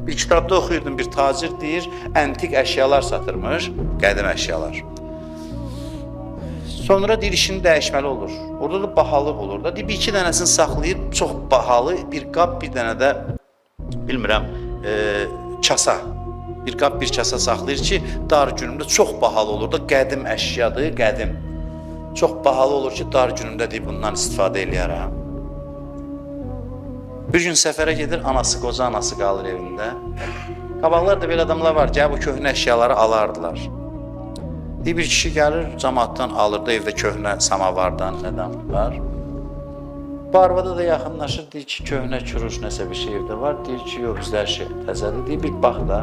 Bir kitabda oxuyurdum, bir tacir deyir, əntiq əşyalar satırmış, qədim əşyalar. Sonra deyir, işini dəyişməli olur. Orada da bahalıq olur da. Deyir, bir iki dənəsini saxlayır, çox bahalı bir qab, bir dənə də bilmirəm, kasa. Bir qab, bir kasa saxlayır ki, dar günümdə çox bahalı olur da, qədim əşyadır, qədim. Çox bahalı olur ki, dar günümdə deyir, bundan istifadə eləyərəm. Bir gün səfərə gedir, anası, qoca anası qalır evində. Qabaqlar da belə adamlar var, gəlib bu köhnə əşyaları alardılar. Deyir, bir kişi gəlir, camaatdan alır da evdə köhnə samavardan, nədən var. Bu arvada da yaxınlaşır, deyir ki, köhnə küruş nəsə bir şey evdə var. Deyir ki, yox, bizdə hər şey təzədir. Deyir, bir bax da.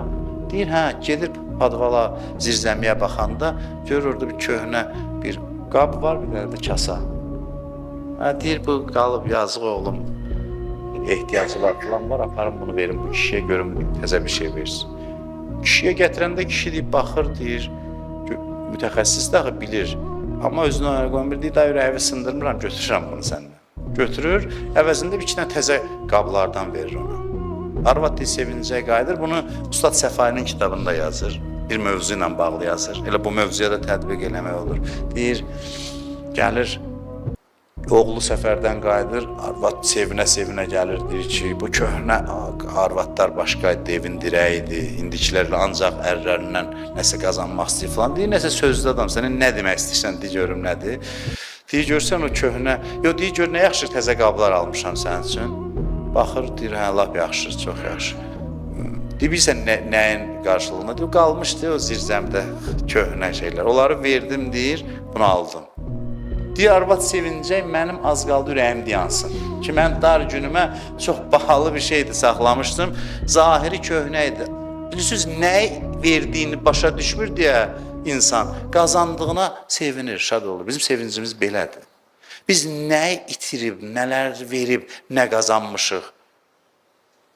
Deyir, hə, gedir padvala, zirzəmiyə baxanda, görür orada bir köhnə bir qab var, bir dənə də kasa. Hə, deyir, bu qalıb, yazıq oğlum, ehtiyacı var filan var, aparın bunu verin bu kişiyə, görün təzə bir şey versin. Kişiyə gətirəndə kişi deyib, baxır, deyir, mütəxəssis də axı bilir, amma özünə öyle qoymur, deyir, da ürəyimi sındırmıram, götürürəm bunu səndən. Götürür, əvəzində bir iki dənə təzə qablardan verir ona. Arvad deyir, sevincək qayıdır. Bunu Ustad Səfainin kitabında yazır. Bir mövzu ilə bağlı yazır. Elə bu mövzuya da tətbiq eləmək olur. Deyir, gəlir, oğlu səfərdən qayıdır, arvad sevinə-sevinə gəlir, deyir ki, bu köhnə arvadlar başqa idi, evin dirəyi idi, indikilərlə ancaq ərlərindən nəsə qazanmaq istəyir filan. Deyir, nəsə sözlü adam, sənə nə demək istəyirsən, deyir, görüm nədir. Deyir, görsən o köhnə, yox, deyir, gör nə yaxşı təzə qablar almışam sənin üçün. Baxır, deyir, hə, lap yaxşı, çox yaxşı. Deyir, bilirsən nəyin qarşılığında? Deyir, qalmışdı o zirzəmdə köhnə şeylər. Onları verdim, deyir, bunu aldım. Deyir, arvad sevincək, mənim az qaldı ürəyim dayansın. Ki, mən dar günümə çox bahalı bir şeydi saxlamışdım. Zahiri köhnə idi. Bilirsiniz, nə verdiyini başa düşmür deyə insan qazandığına sevinir, şad olur. Bizim sevincimiz belədir. Biz nə itirib, nələr verib, nə qazanmışıq.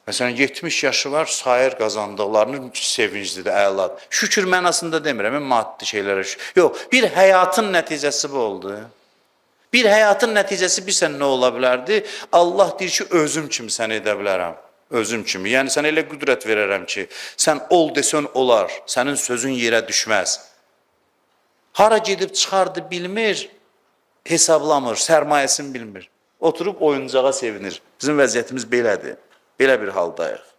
Məsələn, 70 yaşı var, sayır qazandıqlarını, sevinclidir, əladır. Şükür mənasında demirəm, maddi şeylərə şükür. Yox, bir həyatın nəticəsi bu oldu. Bir həyatın nəticəsi bilsən nə ola bilərdi? Allah deyir ki, özüm kimi səni edə bilərəm. Özüm kimi. Yəni, sənə elə qüdrət verərəm ki, sən ol desən olar, sənin sözün yerə düşməz. Hara gedib çıxardı bilmir, hesablamır, sərmayəsini bilmir. Oturub oyuncağa sevinir. Bizim vəziyyətimiz belədir. Belə bir haldayıq.